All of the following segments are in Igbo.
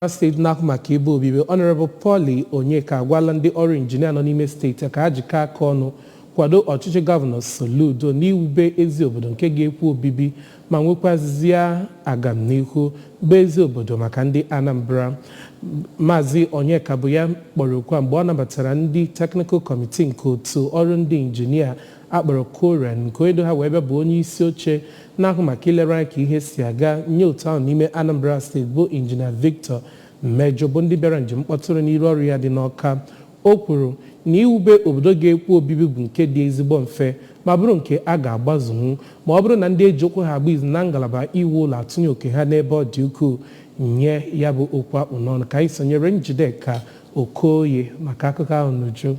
Steeti na-ahụ maka ebe obibi, Honorable Polly Onyeka, agwala ndị ọrụ injinia nọ n'ime steeti ka ha jikọọ aka ọnụ kwado ọchịchị Gọvanọ Soludo n'iwube ezi obodo nke ga-ekwe obibi ma nwekwazie agamnihu, bụ ezi obodo maka ndị Anambra. Maazị Onyeka bụ ya kpọrọ okwu a mgbe ọ nabatara ndị Technical Committee nke otu ọrụ ndị injinia akpọrọ COREN, nke onye du ha wee bịa bụ onye isi oche na-ahụ maka ilere anya ka ihe si aga nye otu ahụ n'ime Anambra Steeti, bụ Injinia Victor Mmejọ, bụ ndị bịara njem mkpọtụrụ n'iru ọrụ ya dị n'Ọka. O kwuru na iwube obodo ga-ekwe obibi bụ nke dị ezigbo mfe ma bụrụ nke a ga-agbazunwu ma ọ bụrụ na ndị eji okwu ha agba izu na ngalaba iwu ụlọ atụnye oke ha n'ebe ọ dị ukwuu nye ya bụ okwu akpụ n'ọnụ. Ka anyị sonyere Njideka Okoye maka akụkọ ahụ n'uju.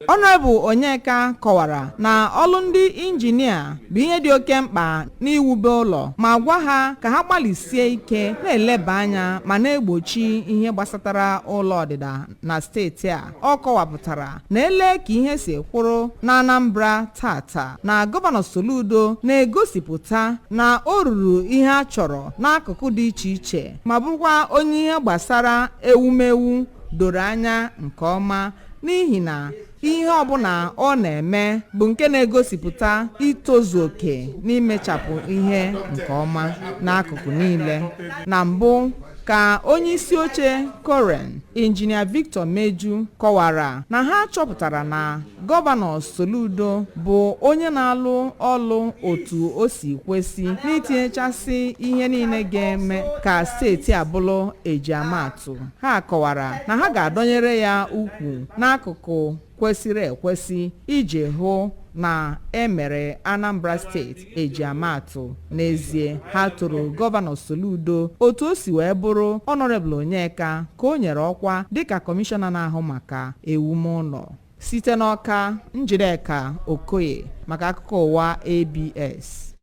Honorable Onyeka kọwara na ọlụ ndị injinia bụ ihe dị oke mkpa n'iwube ụlọ, ma gwa ha ka ha gbalịsie ike na-eleba anya ma na-egbochi ihe gbasatara ụlọ ọdịda na steeti a. Ọ kọwapụtara na ele ka ihe si kwụrụ na Anambra tata, na Gọvanọ Soludo na-egosipụta na o ruru ihe a chọrọ n'akụkụ dị iche iche, ma bụrụkwa onye ihe gbasara ewumewu doro anya nke ọma, n'ihi na ihe ọbụla ọ na-eme bụ nke na-egosipụta itozu oke n'imechapụ ihe nke ọma n'akụkụ niile. Na mbụ ka onye isi oche COREN, Injinia Victor Meju, kọwara na ha chọpụtara na Gọvanọ Soludo bụ onye na-alụ ọlụ otu o si kwesị n'itinyechasị ihe niile ga-eme ka steeti a bụrụ ejiamaatụ. Ha kọwara na ha ga-adọnyere ya ukwu n'akụkụ kwesịrị ekwesị iji hụ na emere Anambra Steeti ejiamaatụ n'ezie. Ha toro Gọvanọ Soludo otu o si wee bụrụ Honorable Onyeka ka o nyere ọkwa dịka kọmishọna na-ahụ maka ewumụlọ. Site n'Ọka, Njideka Okoye maka akụkọ ụwa ABS.